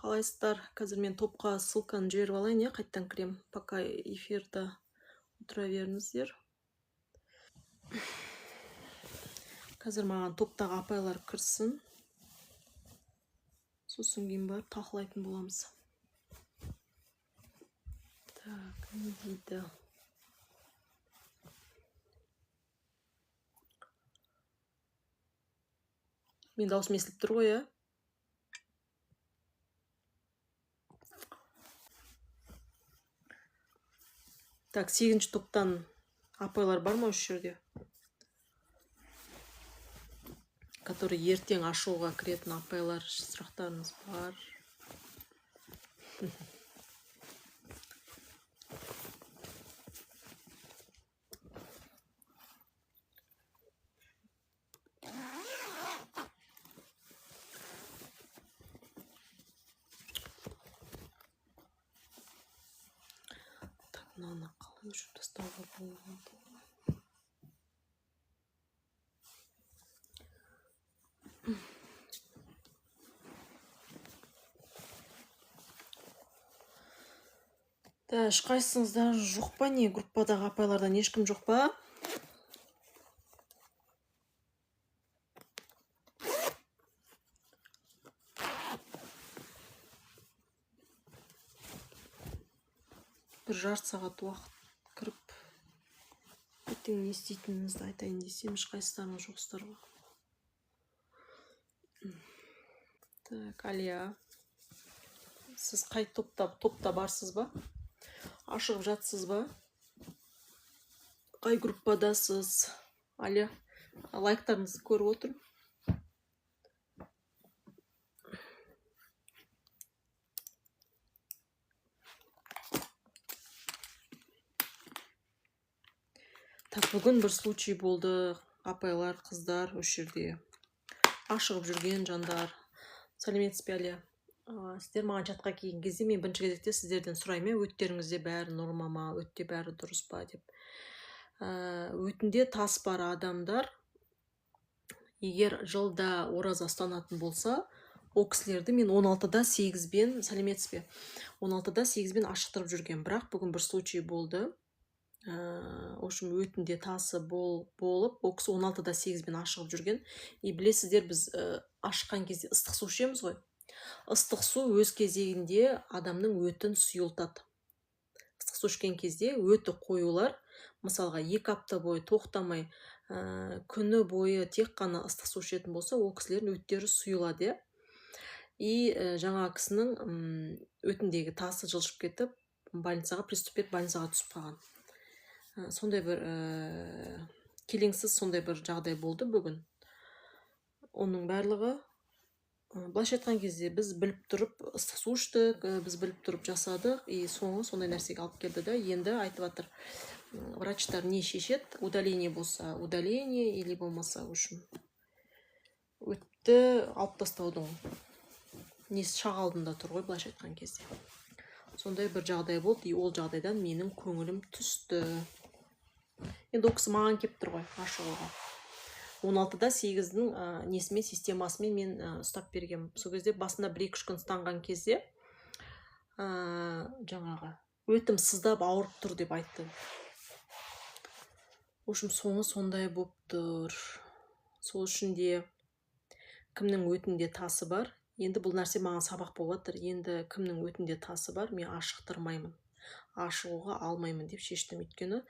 Қалайсыздар? Қазір мен топқа ссылканы жіберіп алайын, иә, қайттан кірем. Пока эфирда отыра беріңіздер. Қазір маған топтағы апайлар кірсін. Сосын кейін барып талқылайтын боламыз. Так, не дейді? Мен дауысым естіліп тұр ғой, иә? Так, 8-ші топтан апайлар бар ма осы жерде? Который ертең ашуға кіретін апайлар, сұрақтарыңыз бар. Так, мынаны қалай өшіріп тастауға болады? Да, ешқайсыңызда жоқ па, не? Группадағы апайлардан ешкім жоқ па? Бір жарты сағат уақыт кіріп, ертең не істейтінімізді айтайын десем, ешқайсыларыңыз жоқсыздар ғой. Так, Алия, сіз қай топта барсыз ба? Ашығып жатсыз ба? Қай группадасыз? Алия, лайктарыңызды көріп отырмын. Так, бүгін бір случай болды. Апайлар, қыздар осы жерде ашығып жүрген жандар. Сәлеметсіз бе, Алия? Сіздер маған чатқа келген кезде мен бірінші кезекте сіздерден сұраймын, өттеріңізде бәрі норма ма, өтте бәрі дұрыс па деп. Өтінде тас бар адамдар, егер жылда ораза ұстанатын болса, ол кісілерді мен 16-да 8-бен, сәлеметсіз бе, 16-да 8-бен ашықтырып жүрген. Бірақ бүгін бір случай болды. В общем, өтінде тасы болып, ол кісі 16-да 8-бен ашығып жүрген. И білесіздер, біз ашыққан кезде ыстық су ішеміз ғой. Ыстық су өз кезегінде адамның өтін сұйылтады. Ыстық су ішкен кезде өті қоюлар, мысалға, 2 апта бойы тоқтамай, күні бойы тек қана ыстық су ішетін болса, ол кісілердің өттері сұйылады, иә. И жаңа кісінің өтіндегі тасы жылжып кетіп, больницаға приступ етіп, больницаға түсіп қалған. Сондай бір келеңсіз сондай бір жағдай болды бүгін. Оның барлығы, былайша айтқан кезде біз біліп тұрып ыстық су іштік, біз біліп тұрып жасадық, и соңы сондай нәрсеге алып келді да. Енді айтып жатыр, врачтар не шешеді, удаление болса удаление, или болмаса, в общем, өтті алып тастаудың несі шақ алдында тұр ғой, былайша айтқан кезде. Сондай бір жағдай болды, и ол жағдайдан менің көңілім түсті. Енді ол кісі маған келіп тұр ғой ашығуға. 16-да 8-дің, несімен, системасымен мен, ұстап бергем. Сол кезде басында бір-екі үш күн ұстанған кезде, жаңағы өтім сыздап ауырып тұр деп айтты. В общем, соңы сондай болып тұр. Сол үшін де кімнің өтінде тасы бар, енді бұл нәрсе маған сабақ болып жатыр. Енді кімнің өтінде тасы бар, мен ашықтырмаймын, ашығуға алмаймын деп шештім. Өйткені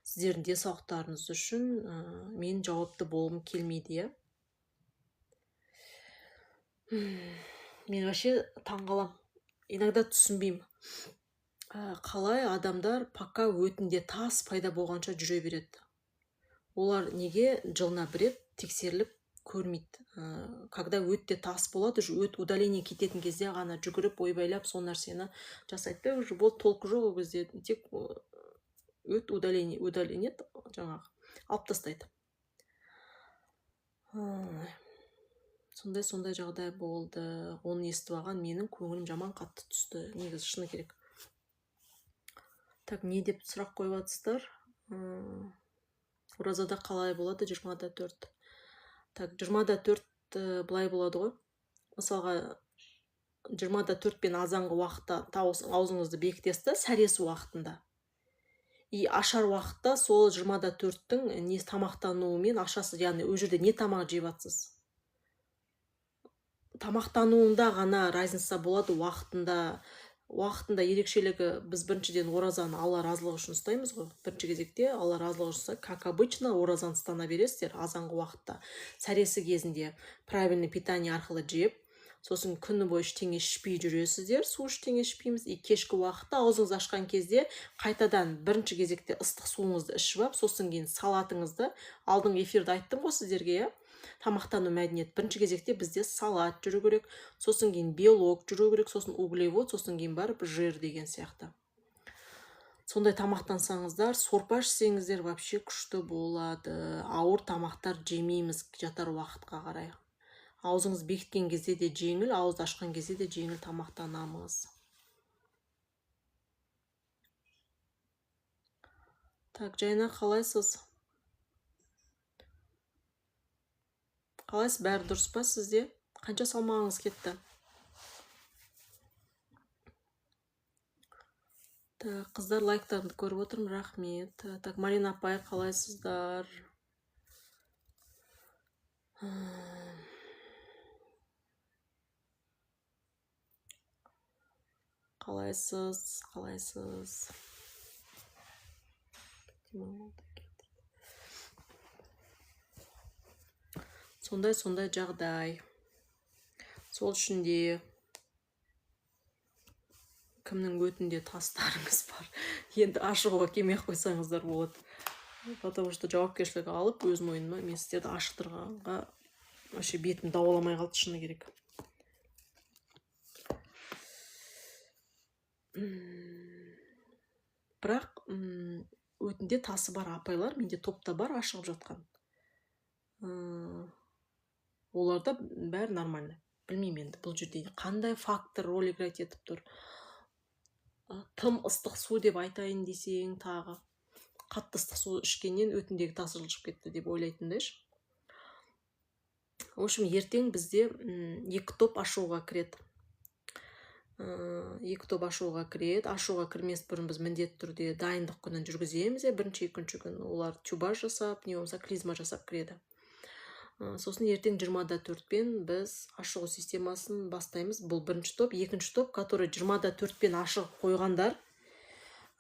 сіздердің денсаулықтарыңыз үшін, мен жауапты болғым келмейді, иә. Мен вообще таңғалам, иногда түсінбеймін. Қалай адамдар пока өтінде тас пайда болғанша жүре береді. Олар неге жылына бір рет тексеріліп көрмейді? Когда өтте тас болады, уже өт удаление кететін кезде ғана жүгіріп ойбайлап сол нәрсені жасайды да, уже болды, толқы жоқ ол кезде, тек өт удаление, удаление жаңағы алып тастайды. Сондай жағдай болды. Оны естіп алған менің көңілім жаман қатты түсті, негізі шыны керек. Так, не деп сұрақ қойып жатсыздар? Оразада қалай болады? 24. Так, 24, былай болады ғой. Мысалға, 20:04 пен азанғы уақытта аузыңызды бекітесіз да, сәресі уақытында. И ашар уақытта сол 20:04-тің не тамақтануымен ашасыз, яғни ол жерде не тамақ жеп жатсыз. Тамақтануында ғана разница болады уақытында. Уақытында ерекшелігі, біз біріншіден оразаны Алла разылығы үшін ұстаймыз ғой. Бірінші кезекте Алла разылығы үшін, как обычно, оразаны ұстана бересіздер азанғы уақытта. Сәресі кезінде правильный питание арқылы жеп, сосын күні бойы ештеңе ішпей жүресіздер, су ештеңе ішпейміз. И кешкі уақытта аузыңызды ашқан кезде қайтадан бірінші кезекте ыстық суыңызды ішіп алып, сосын кейін салатыңызды, алдыңғы эфирде айттым ғой сіздерге, иә? Тамақтану мәдениеті. Бірінші кезекте бізде салат жүру керек, сосын кейін белок жүру керек, сосын углевод, сосын кейін барып жир деген сияқты. Сондай тамақтансаңыздар, сорпа ішсеңіздер вообще күшті болады. Ауыр тамақтар жемейміз жатар уақытқа қарай. Аузыңыз бекіткен кезде де жеңіл, ауызды ашқан кезде де жеңіл тамақтанамыз. Так, Жайна, қалайсыз? Қалайсыз, бәрі дұрыс па сізде? Қанша салмағыңыз кетті? Так, қыздар, лайктарыңды көріп отырмын, рахмет. Так, Марина апай, қалайсыздар? Қалайсыз, қалайсыз? Сондай-сондай жағдай. Сол үшін де кімнің өтінде тастарыңыз бар, енді ашығуға келмей ақ қойсаңыздар болады. Потому что жауапкершілік алып өз мойныма мен сіздерді ашықтырғанға вообще бетім дауаламай қалды, шыны керек. Бірақ өтінде тасы бар апайлар менде топта бар, ашығып жатқан. Оларда бәрі нормально. Білмеймін енді бұл жерде қандай фактор роль играть етіп тұр. Тым ыстық су деп айтайын десең, тағы қатты ыстық су ішкеннен өтіндегі тасы жылжып кетті деп ойлайтындай ше. В общем, ертең бізде екі топ ашуға кіреді. Екі топ ашуға кіреді. Ашуға кірмес бұрын біз міндетті түрде дайындық күнін жүргіземіз. Бірінші, екінші күн олар тюбаж жасап, не болмаса клизма жасап кіреді. Сосын ертең 20:04-пен біз ашығу системасын бастаймыз. Бұл бірінші топ. Екінші топ, который 20:04-пен ашығып қойғандар,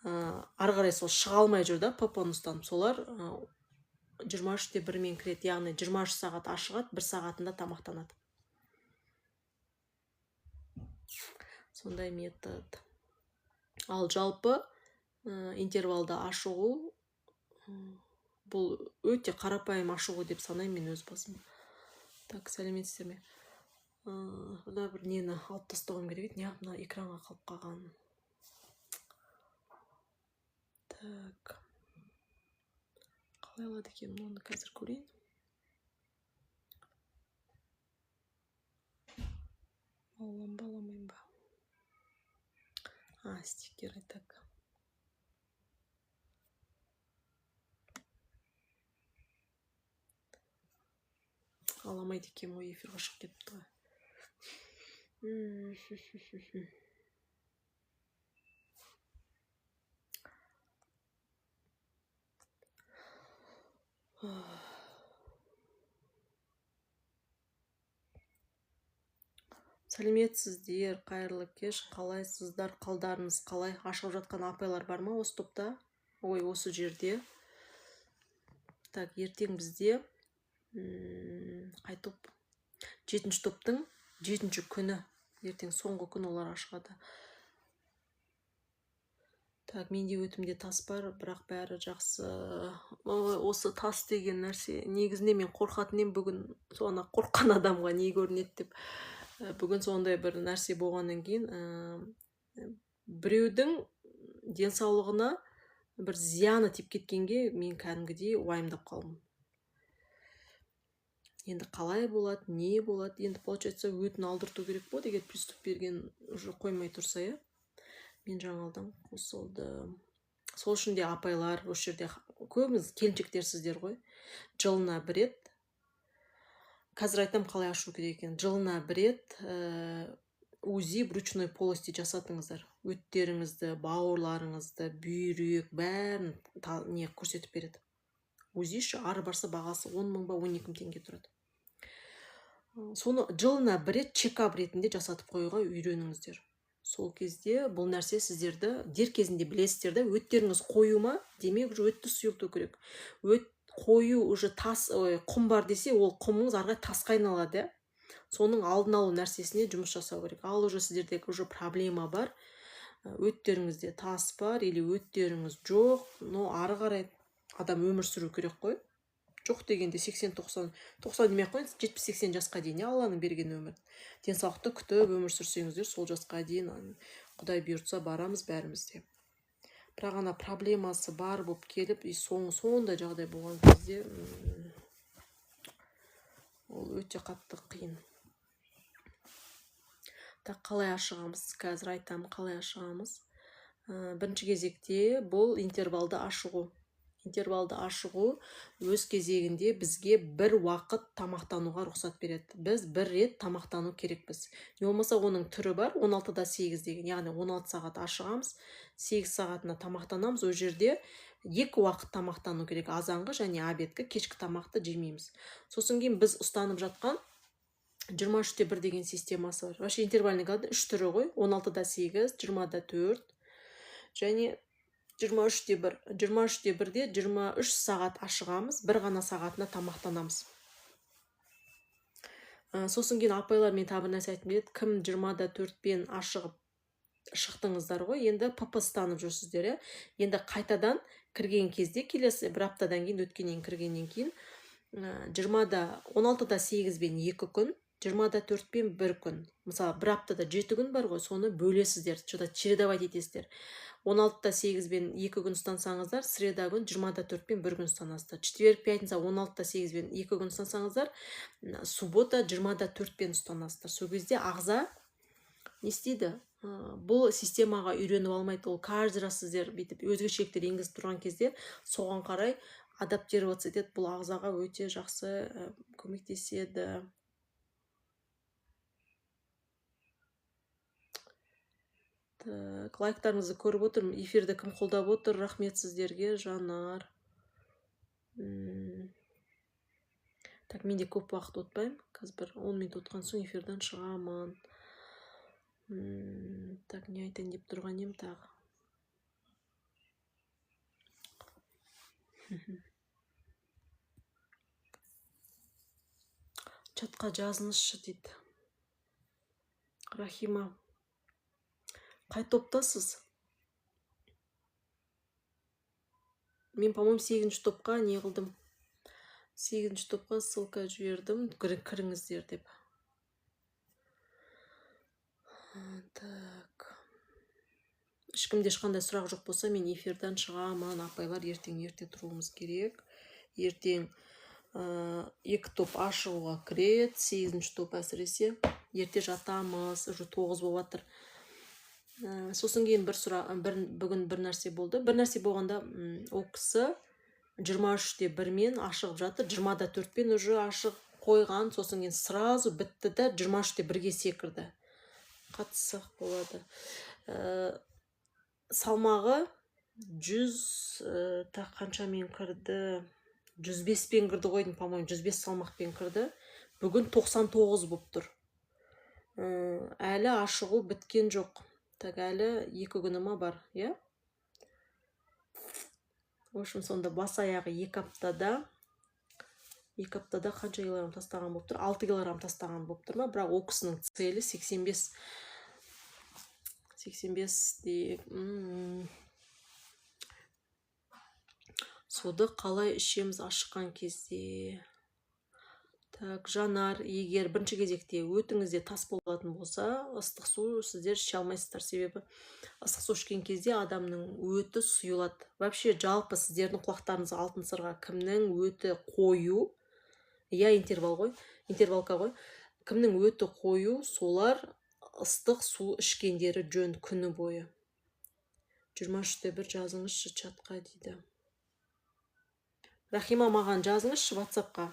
ары қарай сол шыға алмай жүр да, ПП-ны ұстанып. Солар 23:01-мен кіреді, яғни 23 сағат ашығады, 1 сағатында тамақтанады. Сондай метод. Ал жалпы, интервалда ашығу, бұл өте қарапайым ашығу деп санаймын мен өз басым. Так, сәлеметсіздер ме? Мына бір нені алып тастауым керек еді, неғып мына экранға қалып қалған. Так. Қалай алады екенмін, оны қазір көрейін. Алам ба, аламаймын ба? А, стикеры, так. Аламайды екенмін ғой, эфирға шығып кетіпті ғой. Сәлеметсіздер, қайырлы кеш, қалайсыздар, қалдарыңыз қалай? Ашылып жатқан апайлар бар ма осы топта? Ой, осы жерде. Так, ертең бізде, қай топ? 7-ші топтың 7-ші күні. Ертең соңғы күн олар ашылады. Так, менде өтімде тас бар, бірақ бәрі жақсы. Ой, осы тас деген нәрсе, негізінде мен қорқатын едім бүгін, соны қорыққан адамға не көрінеді деп. Бүгін сондай бір нәрсе болғаннан кейін, біреудің денсаулығына бір зияны тиіп кеткенге мен кәдімгідей уайымдап қалдым. Енді қалай болады, не болады, енді получается өтін алдырту керек болады, егер приступ берген уже қоймай тұрса, иә. Мен жаңалдан қосылдым. Сол үшін де апайлар, осы жерде көбіңіз келіншектерсіздер ғой. Жылына бір рет, қазір айтам қалай ашу керек екенін, жылына бір рет УЗИ брюшной полости жасатыңыздар. Өттеріңізді, бауырларыңызды, бүйрек, бәрін не көрсетіп береді. УЗИ ше ары барса бағасы 10 мың ба 12 мың теңге тұрады. Соны жылына бір рет чекап ретінде жасатып қоюға үйреніңіздер. Сол кезде бұл нәрсе сіздерді дер кезінде білесіздер да, өттеріңіз қою ма, демек уже өтті сұйылту керек. Өт қою уже тас, ой, құм бар десе, ол құмыңыз ары қарай тасқа айналады. Соның алдын алу нәрсесіне жұмыс жасау керек. Ал уже сіздерде уже проблема бар, өттеріңізде тас бар или өттеріңіз жоқ, но ары қарай адам өмір сүру керек қой. Жоқ дегенде 80-90, 90 демей ақ қояйын, 70-80 жасқа дейін Алланың берген өмір. Денсаулықты күтіп өмір сүрсеңіздер, сол жасқа дейін Құдай бұйыртса барамыз бәріміз де. Бірақ ана проблемасы бар болып келіп, и соңы сондай жағдай болған кезде, ол өте қатты қиын. Так, қалай ашығамыз? Қазір айтамын, қалай ашығамыз. Бірінші кезекте бұл интервалды ашығу. Интервалды ашығу өз кезегінде бізге бір уақыт тамақтануға рұқсат береді. Біз бір рет тамақтану керекпіз. Не болмаса оның түрі бар, 16-да 8 деген, яғни 16 сағат ашығамыз, 8 сағатына тамақтанамыз. Ол жерде екі уақыт тамақтану керек, азанғы және обедкі, кешкі тамақты жемейміз. Сосын кейін біз ұстанып жатқан 23-те 1 деген системасы бар. Вообще интервальный голодың үш түрі ғой, 16-да 8, 20-да 4 және 23-те 1. 23-те 1-де 23 сағат ашығамыз, бір ғана сағатына тамақтанамыз. Сосын кейін апайлар, мен тағы бір нәрсе айтқым келеді. Кім 20-да 4-пен ашығып шықтыңыздар ғой, енді ПП ұстанып жүрсіздер, иә? Енді қайтадан кірген кезде, келесі бір аптадан кейін, өткеннен кіргеннен кейін, 16-да 8-бен 2 күн, 20-да 4-пен 1 күн. Мысалы, бір аптада 7 күн бар ғой, соны бөлесіздер, что-то чередовать етесіздер. 16-да 8-бен 2 күн ұстансаңыздар, среда күн 20-да 4-пен 1 күн ұстанасыздар. Четверг, пятница 16-да 8-бен 2 күн ұстансаңыздар, суббота 20-да 4-пен ұстанасыздар. Сол кезде ағза не істейді? Бұл системаға үйреніп алмайды. Ол каждый раз сіздер бүйтіп өзгешеліктер енгізіп тұрған кезде соған қарай адаптироваться етеді. Бұл ағзаға өте жақсы, көмектеседі. Так, лайктарыңызды көріп отырмын. Эфирді кім қолдап отыр? Рахмет сіздерге, Жанар. Так, мен де көп уақыт отпаймын. Қазір бір 10 минут отқан соң эфирден шығамын. Так, не айтайын деп тұрған ем тағы? Чатқа жазыңызшы дейді. Рахима. Қай топтасыз? Мен, по-моему, 8-ші топқа не қылдым? 8-ші топқа ссылка жібердім, кіріңіздер деп. Так. Ешкімде ешқандай сұрақ жоқ болса, мен эфирден шығамын. Апайлар, ертең ерте тұруымыз керек. Ертең 2 топ ашығуға кіреді, 8-ші топ әсіресе. Ерте жатамыз, уже 9 болып жатыр. Сосын кейін бір сұра-, бір, бүгін бір нәрсе болды. Бір нәрсе болғанда, ол кісі 23-те 1-мен ашығып жатыр, 20-да 4-пен уже ашық қойған, сосын кейін сразу бітті да 23-те 1-ге секірді. Қатыссақ болады. Салмағы 100, так қаншамен кірді? 105-пен кірді ғой деймін, по-моему, 105 салмақпен кірді. Бүгін 99 болып тұр. Әлі ашығу біткен жоқ. Так, әлі 2 күні ма бар, иә? В общем, сонда бас аяғы 2 аптада, 2 аптада қанша килограмм тастаған болып тұр? 6 килограмм тастаған болып тұр ма? Бірақ ол кісінің целі 85. 85 дейік. Суды қалай ішеміз ашыққан кезде? Так, Жанар, егер бірінші кезекте өтіңізде тас болатын болса, ыстық су сіздер іше алмайсыздар, себебі ыстық су ішкен кезде адамның өті сұйылады. Вообще, жалпы сіздердің құлақтарыңызға алтын сырға, кімнің өті қою, иә, интервал ғой, интервалка ғой, кімнің өті қою, солар ыстық су ішкендері жөн күні бойы. 23-те 1 жазыңызшы чатқа дейді. Рахима, маған жазыңызшы WhatsApp-қа.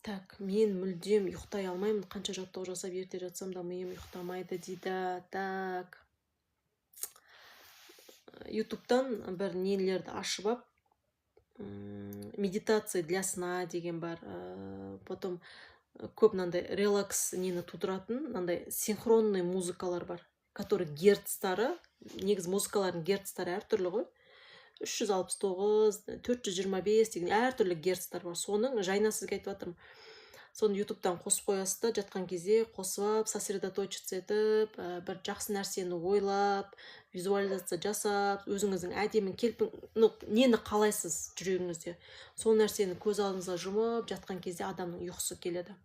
Так, мен мүлдем ұйықтай алмаймын, қанша жаттығу жасап ерте жатсам да миым ұйықтамайды дейді. Так, ютубтан бір нелерді ашып алып, медитация для сна деген бар, потом көп мынандай релакс нені тудыратын мынандай синхронный музыкалар бар, который герцтары, негізі музыкалардың герцтары әртүрлі ғой, 369, 425 деген әртүрлі герцтар бар. Соның жайына сізге айтып жатырмын. Соны ютубтан қосып қоясыз да, жатқан кезде қосып алып, сосредоточиться етіп, бір жақсы нәрсені ойлап, визуализация жасап, өзіңіздің әдемі келпін, ну, нені қалайсыз жүрегіңізде, сол нәрсені көз алдыңызға жұмып жатқан кезде адамның ұйқысы келеді.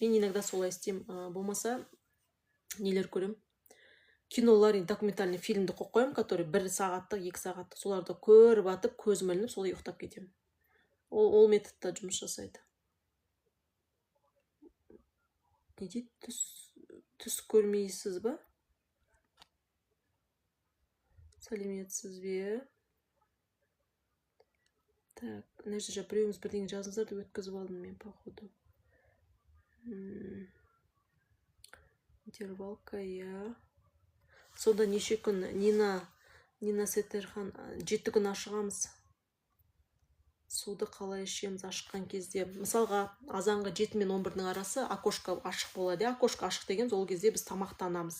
Мен иногда солай істеймін, болмаса нелер көремін, кинолар, документальный фильмді қойып қоямын, который 1 сағаттық, 2 сағаттық, соларды көріп атып, көзім ілініп, солай ұйықтап кетемін. Ол методта жұмыс жасайды. Не дейді? Түс көрмейсіз ба? Сәлеметсіз бе? Так, мына жерде біреуіңіз бірдеңе жаздыңыздар деп өткізіп алдым мен, походу. Интервалка, иә. Сонда неше күн, Нина Сетерхан, 7 күн ашығамыз. Суды қалай ішеміз ашыққан кезде? Мысалға, азанғы 7 мен 11-дің арасы окошко ашық болады. Окошко ашық деген ол кезде біз тамақтанамыз.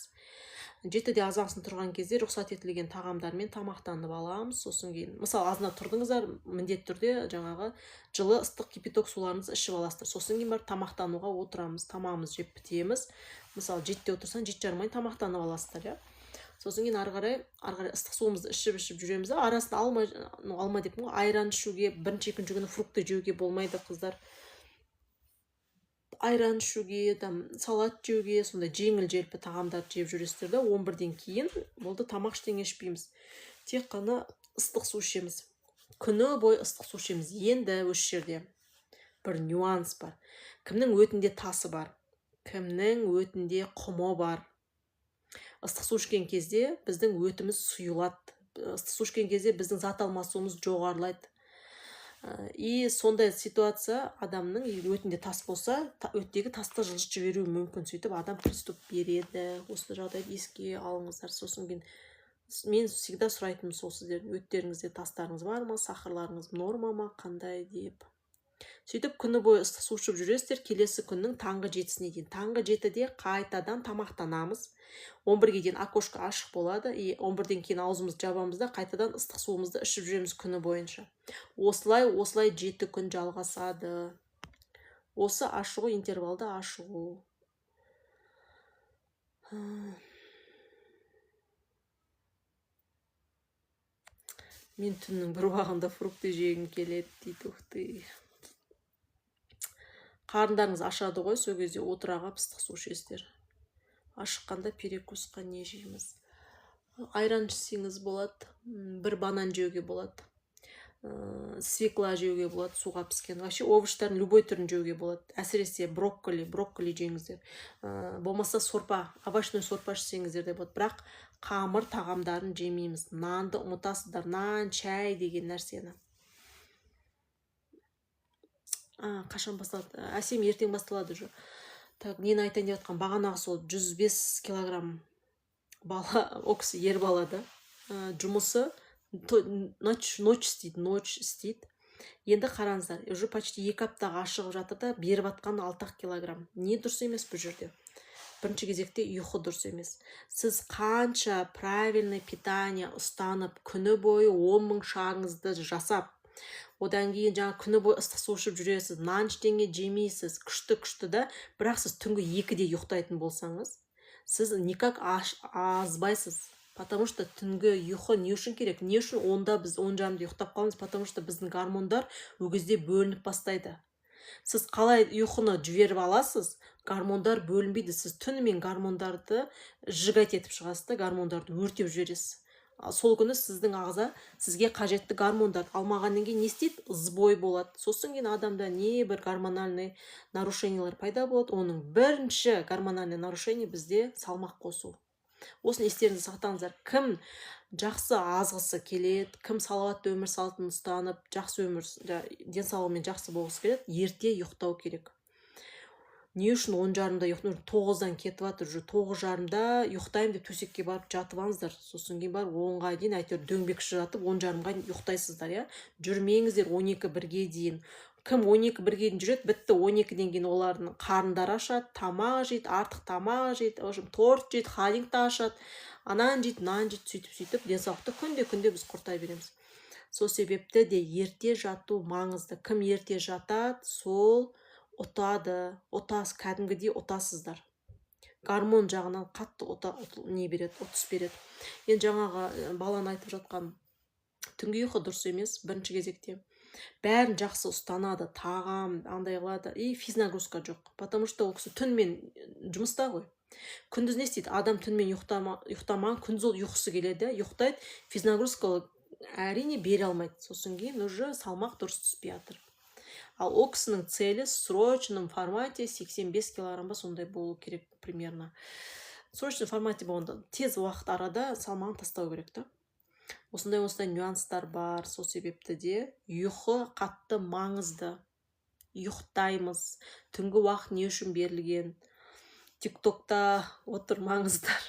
7-де азансын тұрған кезде рұқсат етілген тағамдармен тамақтанып аламыз. Сосын кейін, мысалы, азында тұрдыңыздар, міндетті түрде жаңағы жылы ыстық кипяток суларыңызды ішіп аласыздар. Сосын кейін барып тамақтануға отырамыз, тамағымызды жеп бітеміз. Мысалы, 7-де отырсаң, 7:30 тамақтанып аласыздар, иә. Сосын кейін ары қарай ыстық суымызды ішіп-ішіп жүреміз. Арасында алма, ну, алма деппін ғой, айран ішуге, бірінші, екінші күні фрукты жеуге болмайды, қыздар. Айран ішуге, там, салат жеуге, сондай жеңіл-желпі тағамдарды жеп жүресіздер да. 11-ден кейін болды, тамақ ештеңе ішпейміз. Тек қана ыстық су ішеміз. Күні бойы ыстық су ішеміз. Енді осы жерде бір нюанс бар. Кімнің өтінде тасы бар, кімнің өтінде құмы бар. Ыстық су ішкен кезде біздің өтіміз сұйылады. Ыстық су ішкен кезде біздің зат алмасуымыз жоғарылайды. И сондай ситуация адамның өтінде тас болса, өттегі тасты жылжытып жіберуі мүмкін. Сөйтіп адам приступ береді. Осы жағдайды еске алыңыздар. Сосын кейін мен всегда сұрайтыным сол сіздердің өттеріңізде тастарыңыз бар ма, сахарларыңыз норма ма, қандай деп. Сөйтіп күні бойы ыстық су ішіп жүресіздер, келесі күннің таңғы 7-сіне дейін. Таңғы 7-де қайтадан тамақтанамыз. 11-ге дейін окошко ашық болады. И 11-ден кейін аузымызды жабамыз да, қайтадан ыстық суымызды ішіп жүреміз күні бойынша. Осылай, осылай 7 күн жалғасады. Осы ашығу, интервалда ашығу. Мен түннің бір уағында фрукты жегім келеді дейді. Ух ты. Қарындарыңыз ашады ғой, сол кезде отыра қап ыстық су ішесіздер. Ашыққанда перекусқа не жейміз? Айран ішсеңіз болады, бір банан жеуге болады, свекла жеуге болады, суға піскен. Вообще овощтардың любой түрін жеуге болады. Әсіресе брокколи, брокколи жеңіздер. Болмаса сорпа, овощной сорпа ішсеңіздер де болады. Бірақ қамыр тағамдарын жемейміз. Нанды ұмытасыздар, нан, чай деген нәрсені. Қашан басталады? Әсем, ертең басталады уже. Так, нені айтайын деп жатқан? Бағанағы сол 105 килограмм бала, о кісі ер бала да. Жұмысы ночь істейді, ночь істейді. Енді қараңыздар, уже почти 2 аптаға ашығып жатыр да, беріп жатқан 6 килограмм. Не дұрыс емес бұл жерде? Бірінші кезекте ұйқы дұрыс емес. Сіз қанша правильный питание ұстанып, күні бойы 10 000 шағыңызды жасап, одан кейін жаңа күні бойы ыстық су ішіп жүресіз, нан ештеңе жемейсіз, күшті-күшті да, бірақ сіз түнгі 2-де ұйықтайтын болсаңыз, сіз никак азбайсыз. Потому что түнгі ұйқы не үшін керек? Не үшін онда біз 10:30-да ұйықтап қаламыз? Потому что біздің гормондар ол кезде бөлініп бастайды. Сіз қалай ұйқыны жіберіп аласыз, гормондар бөлінбейді. Сіз түнімен гормондарды сжигать етіп шығасыз да, гормондарды өртеп жібересіз. Ал сол күні сіздің ағза сізге қажетті гормондарды алмағаннан кейін не істейді? Сбой болады. Сосын кейін адамда не бір гормональный нарушениялар пайда болады. Оның бірінші гормональный нарушение бізде салмақ қосу. Осыны естеріңізде сақтаңыздар. Кім жақсы азғысы келеді, кім салауатты өмір салтын ұстанып, жақсы өмір, денсаулығымен жақсы болғысы келеді, ерте ұйықтау керек. Не үшін 10:30-да ұйықтау? 9-дан кетіп жатыр, уже 9:30-да ұйықтаймын деп төсекке барып жатып алыңыздар. Сосын кейін барып 10-ға дейін әйтеуір дөңбекші жатып 10:30-ға дейін ұйықтайсыздар, иә. Жүрмеңіздер 12-1-ге дейін. Кім 12-1-ге дейін жүреді, бітті, 12-ден кейін олардың қарындары ашады, тамақ жейді, артық тамақ жейді, в общем, торт жейді, холодильникті ашады, ананы жейді, мынаны жейді, сөйтіп-сөйтіп денсаулықты күнде-күнде біз құртай береміз. Сол себепті де ерте жату маңызды. Кім ерте жатады, сол ұтады, кәдімгідей ұтасыздар. Гормон жағынан қатты не береді, ұтыс береді. Енді жаңағы баланы айтып жатқан түнгі ұйқы дұрыс емес бірінші кезекте. Бәрін жақсы ұстанады, тағам андай қылады, и физнагрузка жоқ, потому что ол кісі түнмен жұмыста ғой. Күндіз не істейді? Адам түнмен ұйықтамаған, күндіз ол ұйқысы келеді, ұйықтайды, физнагрузка ол әрине бере алмайды. Сосын кейін уже салмақ дұрыс түспей жатыр. Ал ол кісінің целі в срочном формате 85 килограмм ба сондай болу керек примерно. В срочном формате болғанда тез уақыт арада салмағын тастау керек та. Осындай нюанстар бар. Сол себепті де ұйқы қатты маңызды. Ұйықтаймыз. Түнгі уақыт не үшін берілген? ТикТокта отырмаңыздар.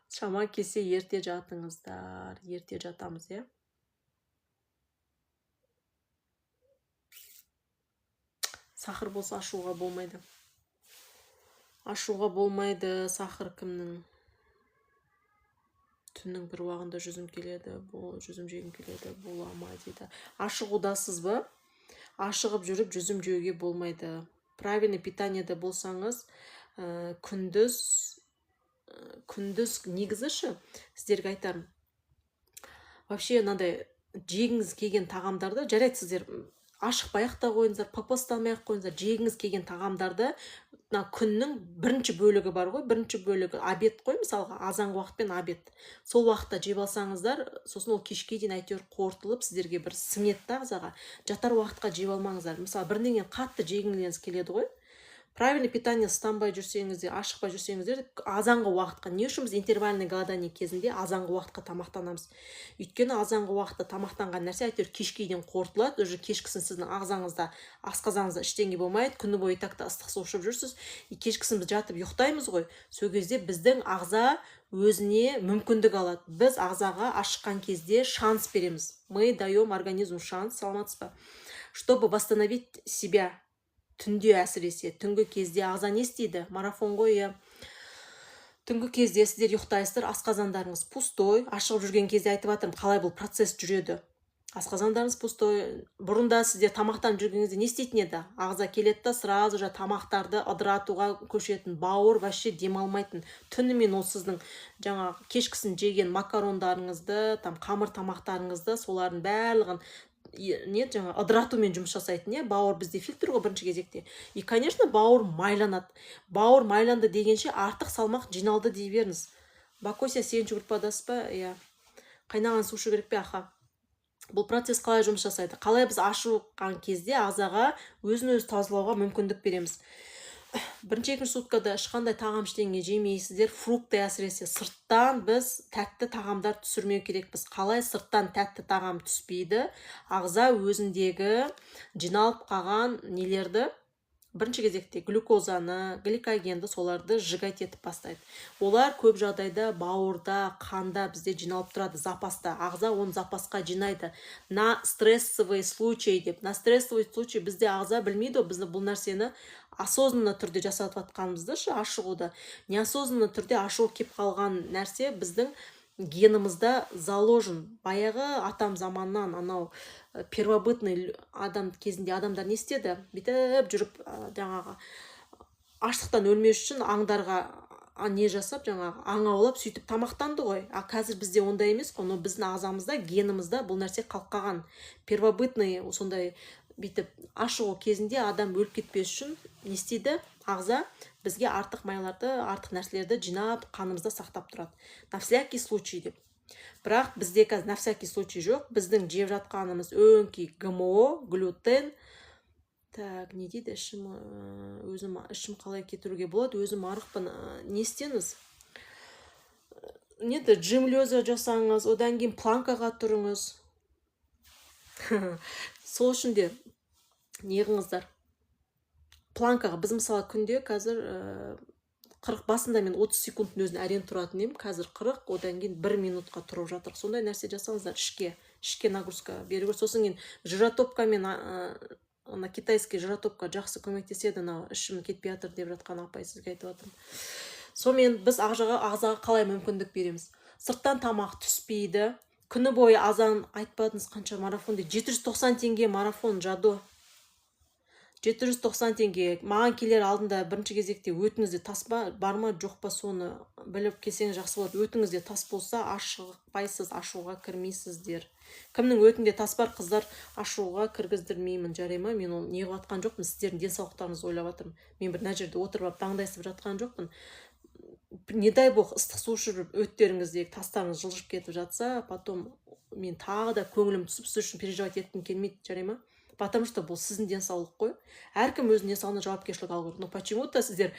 Шама келсе ерте жатыңыздар. Ерте жатамыз, иә? Сахар болса ашуға болмайды. Ашуға болмайды. Сахар кімнің? Түннің бір уағында жүзім келеді, жүзім жегім келеді, бола ма дейді. Ашығудасыз ба? Ашығып жүріп жүзім жеуге болмайды. Правильный питаниеде болсаңыз, күндіз негізі ше, сіздерге айтарым. Вообще мынандай жегіңіз келген тағамдарды, жарайды, сіздер ашықпай ақ та қойыңыздар, папастамай ақ қойыңыздар, жегіңіз келген тағамдарды мына күннің бірінші бөлігі бар ғой, бірінші бөлігі обед қой, мысалға азанғы уақыт пен обед. Сол уақытта жеп алсаңыздар, сосын ол кешке дейін әйтеуір қорытылып сіздерге бір сіңеді да ағзаға. Жатар уақытқа жеп алмаңыздар. Мысалы, бірдеңені қатты жегіңіз келеді ғой. Правильный питание ұстанбай жүрсеңіздер, ашықпай жүрсеңіздер, азанғы уақытқа, не үшін біз интервальный голодание кезінде азанғы уақытқа тамақтанамыз? Өйткені азанғы уақытта тамақтанған нәрсе әйтеуір кешке дейін қорытылады, уже кешкісін сіздің ағзаңызда, асқазаныңызда ештеңе болмайды, күні бойы так та ыстық су ішіп жүрсіз, и кешкісін біз жатып ұйықтаймыз ғой, сол кезде біздің ағза өзіне мүмкіндік алады. Біз ағзаға ашыққан кезде шанс береміз. Мы даем организму шанс, саламатсыз ба, чтобы восстановить себя. Түнде әсіресе, түнгі кезде ағза не істейді? Марафон ғой, иә. Түнгі кезде сіздер ұйықтайсыздар, асқазандарыңыз пустой. Ашығып жүрген кезде айтып жатырмын, қалай бұл процесс жүреді. Асқазандарыңыз пустой. Бұрында сіздер тамақтанып жүрген кезде не істейтін еді? Ағза келеді да сразу же тамақтарды ыдыратуға көшетін, бауыр вообще демалмайтын. Түнімен ол сіздің жаңағы кешкісін жеген макарондарыңызды, там қамыр тамақтарыңызды, солардың барлығын не жаңа ыдыратумен жұмыс жасайтын, иә. Бауыр бізде фильтр ғой бірінші кезекте. И, конечно, бауыр майланады. Бауыр майланды дегенше артық салмақ жиналды дей беріңіз. Бакося, 8-ші группадасыз ба? Иә. Қайнаған су ішу керек пе? Аха. Бұл процесс қалай жұмыс жасайды? Қалай біз ашыққан кезде ағзаға өзін өзі тазалауға мүмкіндік береміз? Бірінші, екінші суткада ешқандай тағам ештеңе жемейсіздер, фрукты әсіресе. Сырттан біз тәтті тағамдар түсірмеу керекпіз. Қалай сырттан тәтті тағам түспейді? Ағза өзіндегі жиналып қалған нелерді, бірінші кезекте глюкозаны, гликогенді, соларды сжигать етіп бастайды. Олар көп жағдайда бауырда, қанда бізде жиналып тұрады запаста. Ағза оны запасқа жинайды на стрессовый случай деп. На стрессовый случай бізде ағза білмейді ғой, бізді бұл нәрсені осознанно түрде жасатып жатқанымызды ше, ашығуды. Неосознанно түрде ашуға келіп қалған нәрсе біздің генімізда заложен. Баяғы атам заманнан анау первобытный адам кезінде адамдар не істеді? Бүйтіп жүріп, жаңағы аштықтан өлмес үшін аңдарға не жасап, жаңағы аң аулап, сөйтіп тамақтанды ғой. А қазір бізде ондай емес қой, но біздің ағзамызда, генімізде бұл нәрсе қалып қалған. Первобытный сондай бүйтіп ашығу кезінде адам өліп кетпес үшін не істейді? Ағза бізге артық майларды, артық нәрселерді жинап, қанымызда сақтап тұрады. На всякий случай деп. Бірақ бізде қазір на всякий случай жоқ. Біздің жеп жатқанымыз өңкей ГМО, глютен. Так, не дейді? Ішім, өзім ішім қалай кетіруге болады? Өзім арықпын. Не істеңіз? Не еді, жим лёжа жасаңыз, одан кейін планкаға тұрыңыз. Сол үшін де не қылыңыздар, планкаға. Біз, мысалы, күнде қазір 40, басында мен 30 секундтың өзін әрең тұратын едім, қазір 40, одан кейін 1 минутқа тұрып жатыр. Сондай нәрсе жасаңыздар, ішке нагрузка беру керек. Сосын кейін жиротопкамен, ана китайский жиротопка жақсы көмектеседі. Анау ішім кетпей жатыр деп жатқан апай, сізге айтып жатырмын. Сонымен, біз ағзаға қалай мүмкіндік береміз? Сырттан тамақ түспейді күні бойы. Азан айтпадыңыз, қанша марафон дейді? 790 теңге марафон, жадо, 790 теңге. Маған келер алдында бірінші кезекте өтіңізде тас па, бар ма, жоқ па, соны біліп келсеңіз, жақсы болады. Өтіңізде тас болса, ашықпайсыз, ашуға кірмейсіздер. Кімнің өтінде тас бар, қыздар, ашуға кіргіздірмеймін, жарай ма? Мен оны не қылып жатқан жоқпын, сіздердің денсаулықтарыңызды ойлап жатырмын. Мен бір мына жерде отырып алып, даңдайсып жатқан жоқпын. Не дай бог, ыстық су ішіп, өттеріңіздегі тастарыңыз жылжып кетіп жатса, потом мен тағы да көңілім түсіп, сіз үшін переживать еткім келмейді, жарай ма? Потому что бұл сіздің денсаулық қой. Әркім өзінің денсаулығына жауапкершілік алу керек. Но почему то сіздер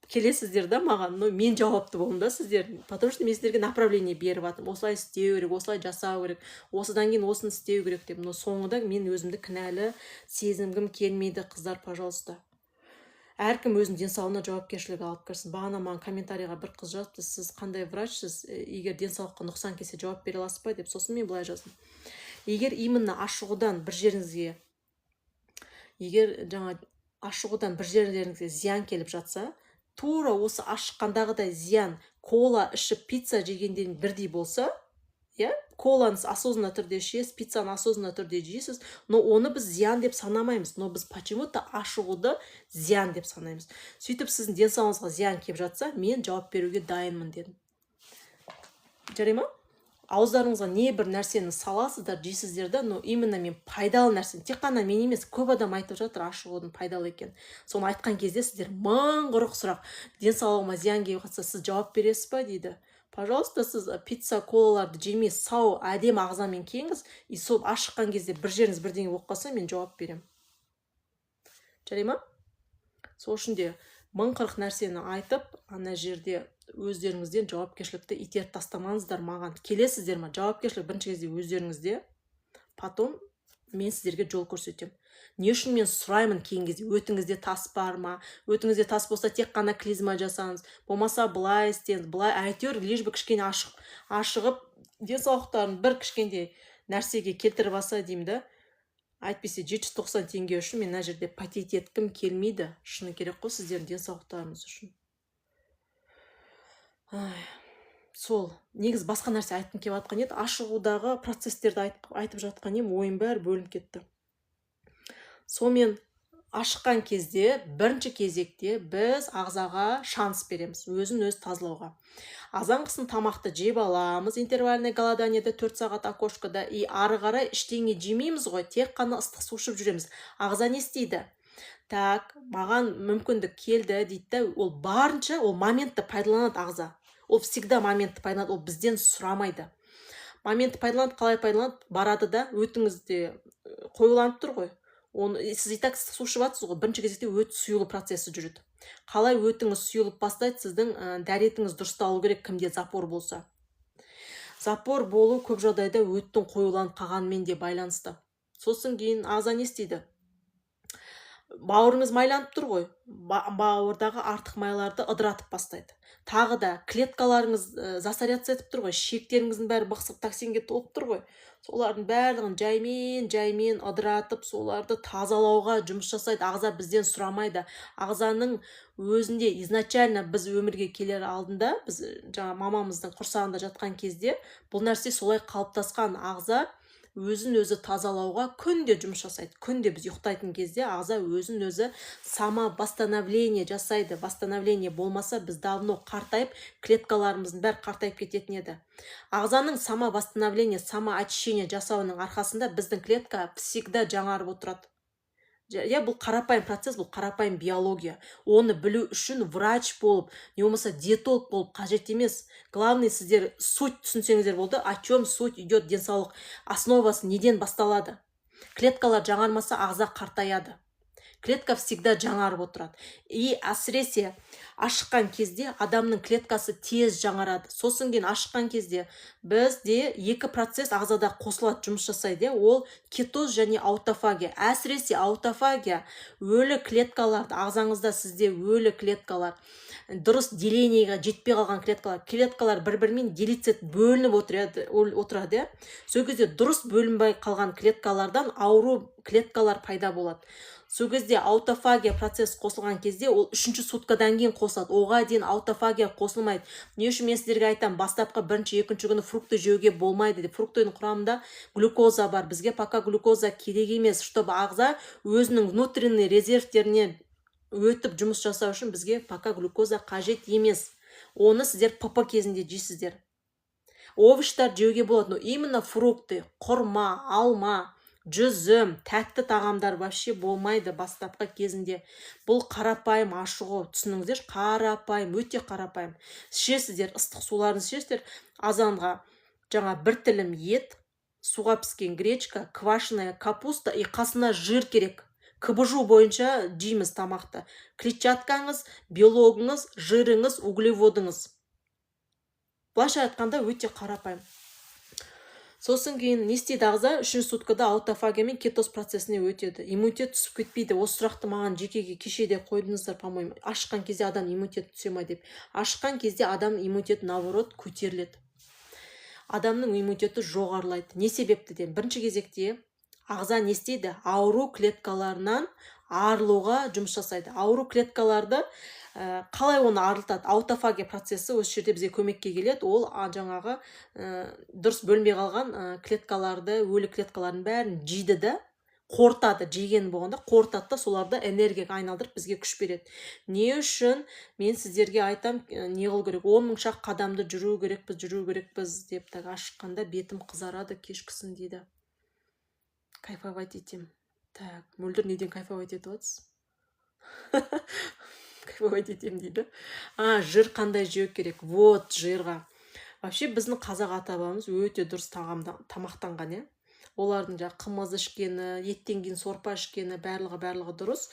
келесіздер да маған, но мен жауапты боламын да сіздер, потому что мен сіздерге направление беріп жатырмын: осылай істеу керек, осылай жасау керек, осыдан кейін осыны істеу керек деп. Но соңында мен өзімді кінәлі сезінгім келмейді. Қыздар, пожалуйста, әркім өзінің денсаулығына жауапкершілік алып кірсін. Бағана маған комментарийға бір қыз жазыпты: «Сіз қандай врачсыз? Егер денсаулыққа нұқсан келсе, жауап бере аласыз ба?» – деп. Сосын мен былай жаздым: егер именно ашығудан бір жеріңізге, егер жаңа ашығудан бір жерлеріңізге зиян келіп жатса, тура осы ашыққандағыдай зиян кола ішіп, пицца жегенден бірдей болса, иә, коланы сіз осознанно түрде ішесіз, пиццаны осознанно түрде жейсіз, но оны біз зиян деп санамаймыз. Но біз почему то ашығуды зиян деп санаймыз. Сөйтіп, сіздің денсаулығыңызға зиян келіп жатса, мен жауап беруге дайынмын дедім, жарай ма? Ауыздарыңызға не бір нәрсені саласыздар, жейсіздер да, но именно мен пайдалы нәрсені, тек қана мен емес, көп адам айтып жатыр ашығудың пайдалы екенін. Соны айтқан кезде сіздер мың қырық сұрақ: «Денсаулығыма зиян келіп жатса, сіз жауап бересіз ба?» – дейді. Пожалуйста, сіз пицца, колаларды жемей, сау, әдемі ағзамен келіңіз. И сол ашыққан кезде бір жеріңіз бірдеңе болып қалса, мен жауап беремін, жарай ма? Сол үшін де мың қырық нәрсені айтып, ана жерде өздеріңізден жауапкершілікті итеріп тастамаңыздар. Маған келесіздер ма, жауапкершілік бірінші кезде өздеріңізде, потом мен сіздерге жол көрсетемін. Не үшін мен сұраймын кейін кезде: өтіңізде тас бар ма? Өтіңізде тас болса, тек қана клизма жасаңыз, болмаса былай істеңіз, былай, әйтеуір лишь бы кішкене ашығып, денсаулықтарын бір кішкентай нәрсеге келтіріп алса деймін да. Әйтпесе 790 теңге үшін мен мына жерде потеть еткім келмейді, шыны керек қой, сіздердің денсаулықтарыңыз үшін. Ай, сол негізі басқа нәрсе айтқым келіп жатқан еді, ашығудағы процесстерді айтып жатқан едім, ойым бәрі бөлініп кетті. Сонымен, ашыққан кезде бірінші кезекте біз ағзаға шанс береміз өзін өзі тазалауға. Азанғысын тамақты жеп аламыз, интервальный голоданиеде 4 сағат окошкада, и ары қарай ештеңе жемейміз ғой, тек қана ыстық су ішіп жүреміз. Ағза не істейді? «Так, маған мүмкіндік келді», – дейді да, ол барынша ол моментті пайдаланады. Ағза ол всегда моментті пайдаланады, ол бізден сұрамайды, моментті пайдаланады. Қалай пайдаланады? Барады да, өтіңізде қоюланып тұр ғой, оны сіз и так ыстық су ішіп жатсыз ғой. Бірінші кезекте өт сұйылу процесі жүреді. Қалай өтіңіз сұйылып бастайды? Сіздің дәретіңіз дұрысталу керек. Кімде запор болса, запор болу көп жағдайда өттің қоюланып қалғанымен де байланысты. Сосын кейін ағза не істейді? Бауырыңыз майланып тұр ғой, бауырдағы артық майларды ыдыратып бастайды. Тағы да клеткаларыңыз засоряться етіп тұр ғой, ішектеріңіздің бәрі бықсып, токсинге толып тұр ғой. Солардың барлығын жаймен жаймен ыдыратып, соларды тазалауға жұмыс жасайды. Ағза бізден сұрамайды. Ағзаның өзінде изначально, біз өмірге келер алдында, біз жаңа мамамыздың құрсағында жатқан кезде бұл нәрсе солай қалыптасқан: ағза өзін өзі тазалауға күнде жұмыс жасайды. Күнде біз ұйықтайтын кезде ағза өзін өзі самовосстановление жасайды. Восстановление болмаса, біз давно қартайып, клеткаларымыздың бәрі қартайып кететін еді. Ағзаның самовосстановление, самоочищение жасауының арқасында біздің клетка всегда жаңарып отырады. Иә, бұл қарапайым процесс, бұл қарапайым биология. Оны білу үшін врач болып, не болмаса диетолог болып қажет емес. Главный, сіздер суть түсінсеңіздер болды, о чем суть идет, денсаулық основасы неден басталады. Клеткалар жаңармаса, ағза қартаяды. Клетка всегда жаңарып отырады. И әсіресе ашыққан кезде адамның клеткасы тез жаңарады. Сосын кейін ашыққан кезде бізде екі процесс ағзада қосылады, жұмыс жасайды, иә. Ол кетоз және аутофагия. Әсіресе аутофагия өлі клеткаларды, ағзаңызда сізде өлі клеткалар, дұрыс деление ге жетпей қалған клеткалар бір бірімен делиться, бөлініп отырады, иә. Сол кезде дұрыс бөлінбей қалған клеткалардан ауру клеткалар пайда болады. Сол кезде аутофагия процесс қосылған кезде, ол үшінші суткадан кейін қосылады, оға дейін аутофагия қосылмайды. Не үшін мен сіздерге айтамын, бастапқы бірінші, екінші күні фрукты жеуге болмайды деп? Фруктының құрамында глюкоза бар, бізге пока глюкоза керек емес. Чтобы ағза өзінің внутренний резервтеріне өтіп жұмыс жасау үшін, бізге пока глюкоза қажет емес. Оны сіздер ПП кезінде жейсіздер. Овощ тар жеуге болады, но именно фрукты, құрма, алма, жүзім, тәтті тағамдар вообще болмайды бастапқы кезінде. Бұл қарапайым ашығу, түсініңіздерші, қарапайым, өте қарапайым. Ішесіздер, ыстық суларын ішесіздер. Азанға жаңа бір тілім ет, суға піскен гречка, квашеная капуста и қасына жир керек. КБЖУ бойынша жейміз тамақты: клетчаткаңыз, белогыңыз, жиріңіз, углеводыңыз. Былайша айтқанда, өте қарапайым. Сосын кейін не істейді ағза? Үшінші суткада аутофагия мен кетоз процесіне өтеді. Иммунитет түсіп кетпейді. Осы сұрақты маған жекеге кеше де қойдыңыздар, по моему, ашыққан кезде адам иммунитеті түсе ма деп. Ашыққан кезде адам иммунитеті, наоборот, көтеріледі, адамның иммунитеті жоғарылайды. Не себептіден? Бірінші кезекте ағза не істейді? Ауру клеткаларынан арылуға жұмыс жасайды. Ауру клеткаларды қалай оны арылтады? Аутофагия процесі осы жерде бізге көмекке келеді. Ол жаңағы дұрыс бөлінбей қалған клеткаларды, өлі клеткалардың бәрін жейді да, қорытады. Жеген болғанда, қорытады да, соларды энергияға айналдырып, бізге күш береді. Не үшін мен сіздерге айтам, не қылу керек, 10 000 шақ қадамды жүру керекпіз, жүру керекпіз деп? Так, ашыққанда бетім қызарады кешкісін дейді, кайфовать етемін. Так, Мөлдір, неден кайфовать етіп жатсыз? Кайфовать етемін дейді. А жир қандай жеу керек? Вот жирға вообще біздің қазақ ата бабамыз өте дұрыс тамақтанған, иә. Олардың жаңағы қымыз ішкені, еттен кейін сорпа ішкені, барлығы дұрыс.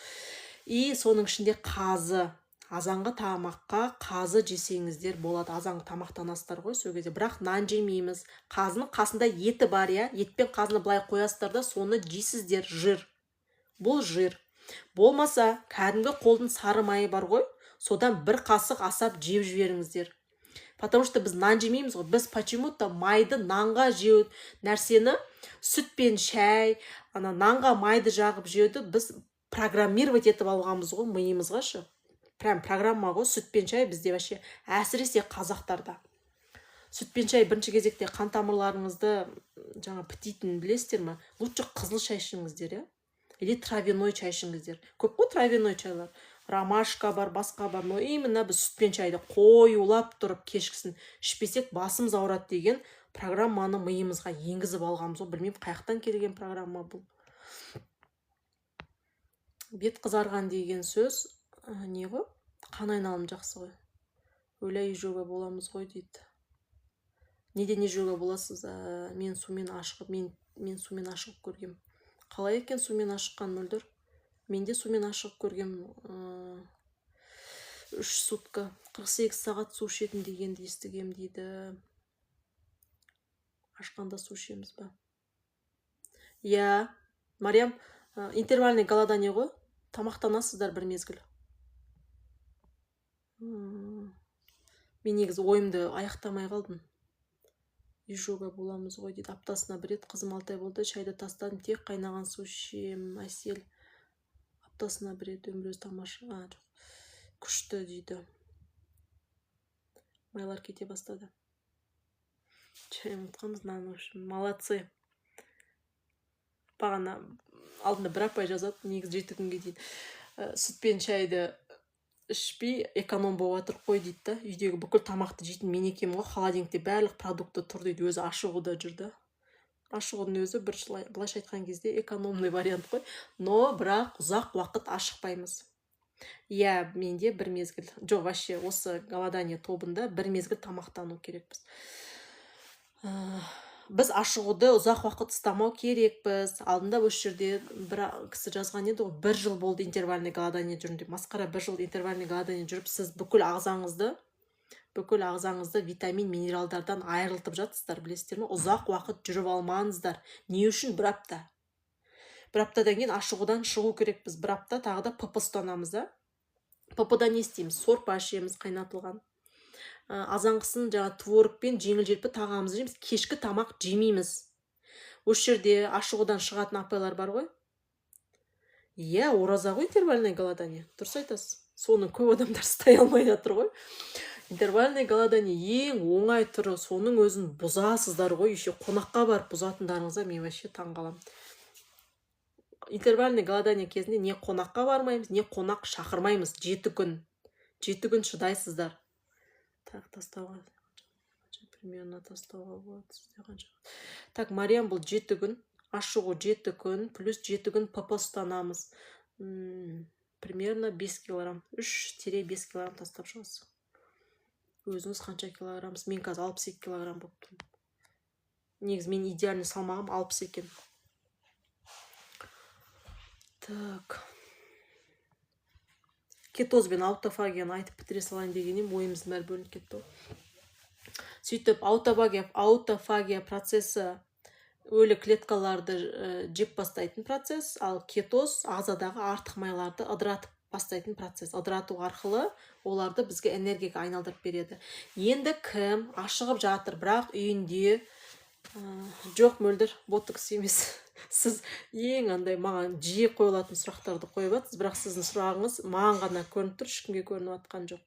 И соның ішінде қазы. Азанғы тамаққа қазы жесеңіздер болады. Азанғы тамақтанасыздар ғой сол кезде, бірақ нан жемейміз. Қазының қасында еті бар, иә. Ет пен қазыны былай қоясыздар да, соны жейсіздер. Жир, бұл жир. Болмаса кәдімгі қолдың сары майы бар ғой, содан бір қасық асап жеп жіберіңіздер. Потому что біз нан жемейміз ғой. Біз почему то майды нанға жеу нәрсені, сүт пен шай, ана нанға майды жағып жеуді біз программировать етіп алғанбыз ғой миымызға ше. Прям программа ғой сүт пен шай бізде вообще, әсіресе қазақтарда. Сүт пен шай бірінші кезекте қан тамырларыңызды жаңа бітейтінін білесіздер ма? Лучше қызыл шай ішіңіздер, иә, или травяной чай ішіңіздер. Көп қой травяной чайлар, ромашка бар, басқа бар. Но именно біз сүт пен шайды қоюлап тұрып кешкісін ішпесек, басымыз ауырады деген программаны миымызға енгізіп алғанбыз ғой. Білмеймін, қай жақтан келген программа бұл. Бет қызарған деген сөз не ғой, қан айналым жақсы ғой. Өлә, изжога боламыз ғой дейді. Неден изжога боласыз? Мен сумен ашығып, мен сумен ашығып көргем. Қалай екен сумен ашыққан, Мөлдір? Мен де сумен ашығып көргем. 3 сутка, 48 сағат су ішетін дегенді естігем дейді. Ашқанда су ішеміз ба? Иә, Мариям, интервальный голодание ғой, тамақтанасыздар бір мезгіл. Мен негізі ойымды аяқтамай қалдым. Изжога боламыз ғой дейді. Аптасына бір рет. Қызым 6 ай болды, шайды тастадым, тек қайнаған су ішемін. Әсел, аптасына бір рет. Өмір өзі тамаша, а жоқ, күшті дейді. Майлар кете бастады. Чай ұмытқанбыз, нан. В общем, молодцы. Бағана алдында бір апай жазады: негізі 7 күнге дейін сүт пен шайды ішпей эконом болып жатырық қой дейді да. Үйдегі бүкіл тамақты жейтін мен екенмін ғой, холодильникте барлық продукты тұр дейді. Өзі ашығуда жүр да. Ашығудың өзі бір былайша айтқан кезде экономный вариант қой, но бірақ ұзақ уақыт ашықпаймыз. Иә, менде бір мезгіл жоқ вообще. Осы голодание тобында бір мезгіл тамақтану керекпіз. Біз ашығуды ұзақ уақыт ұстамау керекпіз. Алдында осы жерде бір кісі жазған еді ғой, 1 жыл болды интервальный голодание жүрмін деп. Масқара, 1 жыл интервальный голодание жүріп, сіз бүкіл ағзаңызды витамин, минералдардан айырылтып жатсыздар, білесіздер ме? Ұзақ уақыт жүріп алмаңыздар. Не үшін 1 апта? 1 аптадан кейін ашығудан шығу керекпіз. 1 апта тағы да ПП ұстанамыз да. ПП-да не істейміз? Сорпа ішеміз қайнатылған. Азанғысын жаңа творогпен жеңіл-желпі тағамымызды жейміз, кешкі тамақ жемейміз. Осы жерде ашығудан шығатын апайлар бар ғой. Иә, ораза ғой интервальное голодание. Дұрыс айтасыз. Соны көп адамдар ұстай алмай жатыр ғой. Интервальное голодание ең оңай түрі, соның өзін бұзасыздар ғой, еще қонаққа барып бұзатындарыңызға мен вообще таң қаламын. Интервальный голодание кезінде не қонаққа бармаймыз, не қонақ шақырмаймыз. 7 күн. 7 күн шыдайсыздар. Так, тастауға примерно тастауға болады сізде қанша? Так, Мариям, бұл 7 күн, ашығу 7 күн, плюс 7 күн ПП ұстанамыз. Примерно 5 килограмм, 3-5 килограмм тастап шығасыз. Өзіңіз қанша килограммсыз? Мен қазір 62 килограмм болып тұрмын. Негізі мен идеальный салмағым 60 екен. Так. Кетоз бен аутофагияны айтып бітіре салайын деген едім, ойымыздың бәрі бөлініп кетті ғой. Сөйтіп аутофагия процесі өлі клеткаларды жеп бастайтын процесс, ал кетоз ағзадағы артық майларды ыдыратып бастайтын процесс. Ыдырату арқылы оларды бізге энергияға айналдырып береді. Енді кім ашығып жатыр, бірақ үйінде жоқ, Мөлдір, ботокс емес. Сіз ең андай маған жиі қойылатын сұрақтарды қойып жатсыз, бірақ сіздің сұрағыңыз маған ғана көрініп тұр, ешкімге көрініп жатқан жоқ.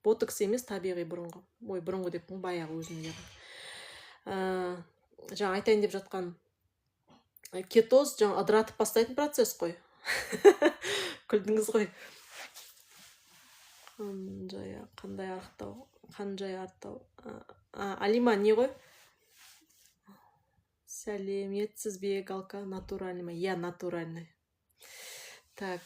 Ботокс емес, табиғи бұрынғы. Ой, бұрынғы деппін, баяғы өзімде. Жаңа айтайын деп жатқан кетоз жаңа ыдыратып бастайтын процесс қой. Күлдіңіз ғой. Қандай арықтау, қанжай арықтау. Алима, не ғой? Сәлеметсіз бе, Галка, натуральный ма? Иә, натуральный. Так.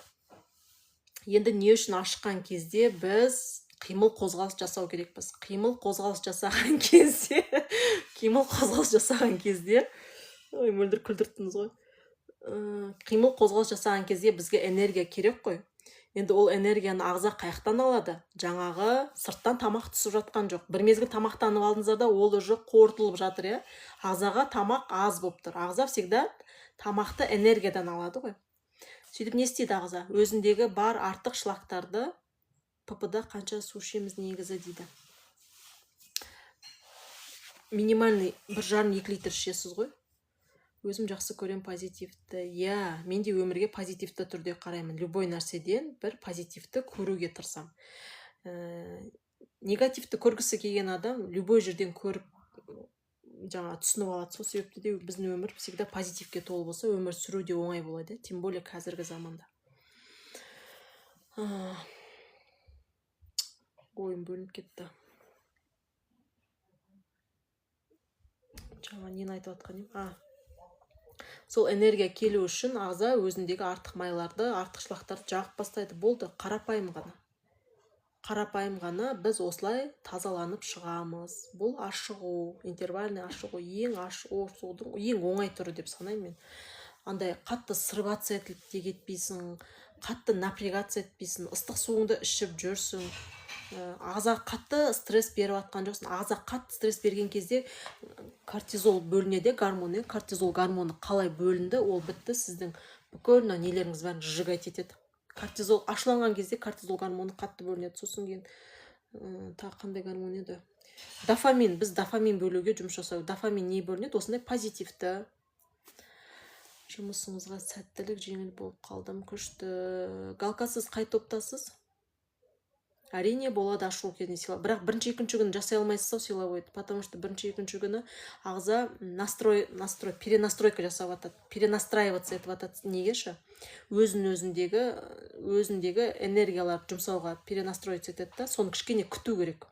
Енді не үшін ашыққан кезде біз қимыл қозғалыс жасау керекпіз? Қимыл қозғалыс жасаған кезде, қимыл қозғалыс жасаған кезде, ой, Мөлдір, күлдірттіңіз ғой. Қимыл қозғалыс жасаған кезде бізге энергия керек қой. Енді ол энергияны ағза қаяқтан алады? Жаңағы сырттан тамақ түсіп жатқан жоқ. Бір мезгіл тамақтанып алдыңыздар да, ол уже қорытылып жатыр, иә. Ағзаға тамақ аз болып тұр. Ағза всегда тамақты энергиядан алады ғой. Сөйтіп не істейді ағза? Өзіндегі бар артық шлактарды. ПП-да қанша су ішеміз негізі дейді. Минимальный 1,5-2 литр ішесіз ғой. Өзім жақсы көрем позитивті. Иә, мен де өмірге позитивті түрде қараймын. Любой нәрседен бір позитивті көруге тырысамын. Негативті көргісі келген адам любой жерден көріп, жаңа түсініп алады. Сол себепті де біздің өмір всегда позитивке толы болса, өмір сүру де оңай болады, тем более қазіргі заманда. Ойым бөлініп кетті. Жаңа нені айтып жатқан едім? Сол энергия келу үшін ағза өзіндегі артық майларды, артық шлактарды жағып бастайды. Болды, қарапайым ғана. Қарапайым ғана біз осылай тазаланып шығамыз. Бұл ашығу, интервальный ашығу, ең ашығудың ең оңай түрі деп санаймын мен. Андай қатты срываться етіліп те кетпейсің, қатты напрягаться етпейсің, ыстық суыңды ішіп жүрсің. Ағза қатты стресс беріп жатқан жоқсың. Ағза қатты стресс берген кезде кортизол бөлінеді, гормон. Кортизол гормоны қалай бөлінді, ол бітті, сіздің бүкіл мына нелеріңіз бәрін сжигать етеді. Кортизол ашуланған кезде кортизол гормоны қатты бөлінеді. Сосын кейін тағы қандай гормон еді? Дофамин. Біз дофамин бөлуге жұмыс жасау. Дофамин не бөлінеді? Осындай позитивті. Жұмысыңызға сәттілік, жеңіл болып қалдым, күшті. Галка, сіз қай топтасыз? Әрине болады ашу кезінде сила, бірақ бірінші екінші күні жасай алмайсыз ау силовойды, потому что бірінші екінші күні ағза настрой настрой перенастройка жасап жатады, перенастраиваться етіп жатады. Неге ше? Өзін өзіндегі энергияларды жұмсауға перенастроиться етеді да, соны кішкене күту керек.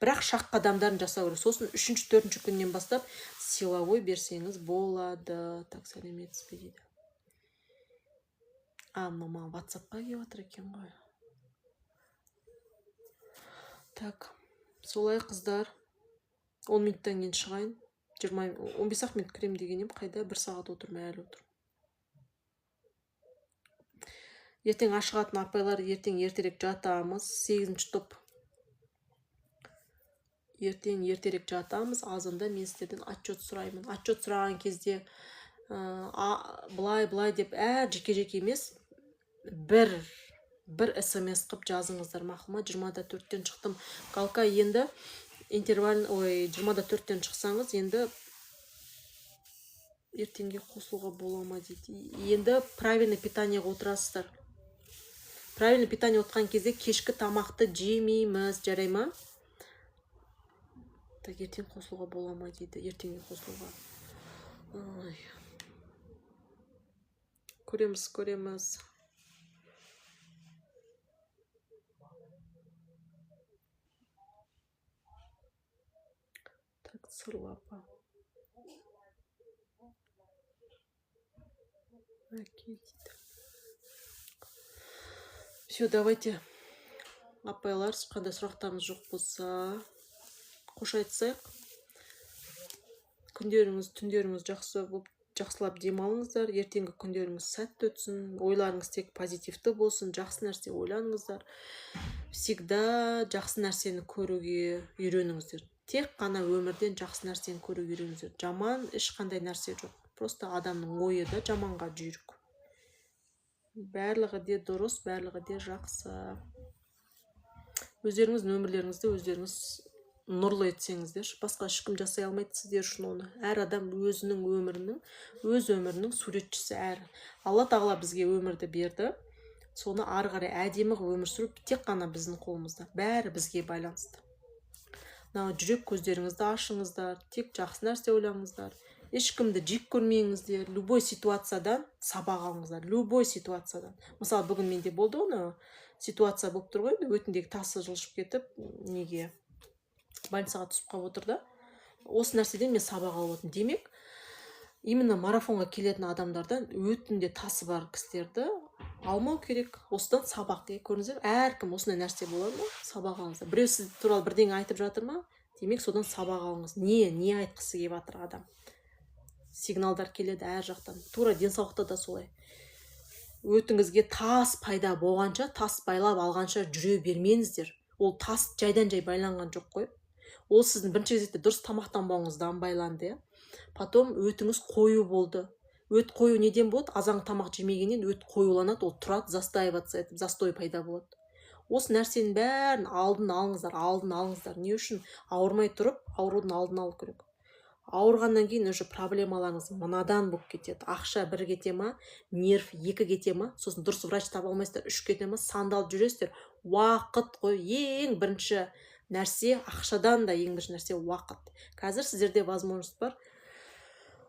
Бірақ шақ қадамдарын жасау керек. Сосын үшінші төртінші күннен бастап силовой берсеңіз болады. Так, сәлеметсіз бе дейді. А, мынау маған ватсапқа келіп жатыр екен ғой. Так, солай, қыздар, 10 минуттан кейін шығайын. 20-15 ақ минут кірем деген едім, қайда бір сағат отырмын, әлі отырмын. Ертең ашығатын апайлар, ертең ертерек жатамыз, 8-ші топ. Ертең ертерек жатамыз, азанда мен сіздерден отчет сұраймын. Отчет сұраған кезде былай-былай деп әр жеке-жеке емес, бір смс қып жазыңыздар, мақұл ма? 24-тен шықтым. Галка, енді интервал, ой, 24-тен шықсаңыз, енді ертеңге қосылуға бола ма дейді. Енді правильный питаниеға отырасыздар. Правильный питание отқан кезде кешкі тамақты жемейміз, жарай ма? Так, ертең қосылуға бола ма дейді, ертеңге қосылуға. Ой. Көреміз, көреміз. Так, сырлапа. Әке дейді. Все, давайте. Апайлар, қандай сұрақтарыңыз жоқ болса, қош айтсақ. Күндеріңіз, түндеріңіз жақсы болып, жақсылап демалыңыздар. Ертеңгі күндеріңіз сәтті өтсін. Ойларыңыз тек позитивті болсын, жақсы нәрсе ойланыңыздар. Всегда жақсы нәрсені көруге үйреніңіздер. Тек қана өмірден жақсы нәрсені көруге үйреніңіздер. Жаман ешқандай нәрсе жоқ. Просто адамның ойы да жаманға жүйрік. Барлығы де дұрыс, барлығы де жақсы. Өздеріңіздің өмірлеріңізді өздеріңіз нұрлы етсеңіздерші, басқа ешкім жасай алмайды сіздер үшін оны. Әр адам өзінің өмірінің, өз өмірінің суретшісі әр. Алла тағала бізге өмірді берді. Соны ары қарай әдемі қылып өмір сүру тек қана біздің қолымызда. Бәрі бізге байланысты. Мынау жүрек көздеріңізді ашыңыздар, тек жақсы нәрсе ойлаңыздар. Ешкімді жек көрмеңіздер, любой ситуациядан сабақ алыңыздар, любой ситуациядан. Мысалы, бүгін менде болды оны, ситуация болып тұр ғой, енді өтіндегі тасы жылжып кетіп, неге больницаға түсіп қалып отыр да. Осы нәрседен мен сабақ алып отырмын. Демек, именно марафонға келетін адамдардан өтінде тасы бар кісілерді алмау керек. Осыдан сабақ, көрдіңіздер, әркім осындай нәрсе болады ма? Сабақ алыңыздар. Біреу сіз туралы бірдеңе айтып жатыр ма? Демек, содан сабақ алыңыз. Не айтқысы келіп жатыр адам? Сигналдар келеді әр жақтан. Тура денсаулықта да солай. Өтіңізге тас пайда болғанша, тас байлап алғанша жүре бермеңіздер. Ол тас жайдан-жай байланған жоқ қой. Ол сіздің бірінші кезекте дұрыс тамақтанбауыңыздан байланды, иә. Потом өтіңіз қою болды. Өт қою неден болады? Азанғы тамақ жемегеннен өт қоюланады, ол тұрады, застаиваться етіп, застой пайда болады. Осы нәрсенің бәрін алдын алыңыздар, алдын алыңыздар. Не үшін? Ауырмай тұрып, аурудың алдын алу керек. Ауырғаннан кейін уже проблемаларыңыз мынадан болып кетеді. Ақша бір кете ма, нерв екі кете ма, сосын дұрыс врач таба алмайсыздар, үш кете ма, сандалып жүресіздер. Уақыт қой, ең бірінші нәрсе, ақшадан да ең бірінші нәрсе уақыт. Қазір сіздерде возможность бар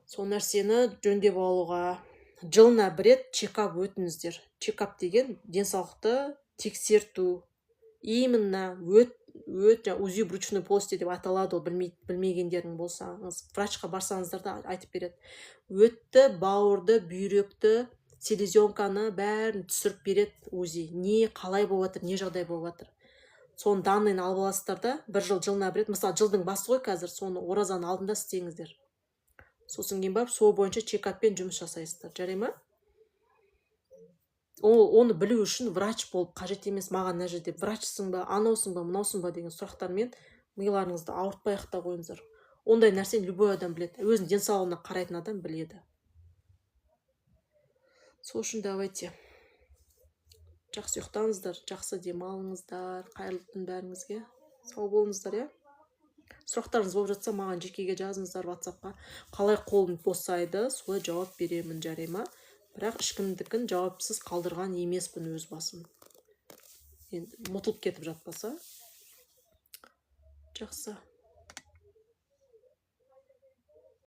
сол нәрсені жөндеп алуға. Жылына бір рет чекап өтіңіздер. Чекап деген денсаулықты тексерту. Именно өт УЗИ брюшной полости деп аталады ол, білмегендерің болсаңыз, врачқа барсаңыздар да айтып береді. Өтті, бауырды, бүйректі, селезенканы бәрін түсіріп береді УЗИ. Не қалай болып жатыр, не жағдай болып жатыр. Соның данныйын алып аласыздар да, бір жыл, жылына бір рет, мысалы, жылдың басы ғой қазір, соны оразаның алдында істеңіздер. Сосын кейін барып сол бойынша чекаппен жұмыс жасайсыздар, жарай ма? Ол оны білу үшін врач болып қажет емес. Маған мына жерде врачсың ба, анаусың ба, мынаусың ба деген сұрақтармен миларыңызды ауыртпай ақ та қойыңыздар. Ондай нәрсені любой адам біледі, өзінің денсаулығына қарайтын адам біледі. Сол үшін давайте жақсы ұйықтаңыздар, жақсы демалыңыздар. Қайырлы түн бәріңізге, сау болыңыздар, иә. Сұрақтарыңыз болып жатса, маған жекеге жазыңыздар, WhatsApp-қа. Қалай қолым босайды, солай жауап беремін, жарай ма? Бірақ ешкімдікін жауапсыз қалдырған емеспін өз басым. Енді ұмытылып кетіп жатпаса. Жақсы.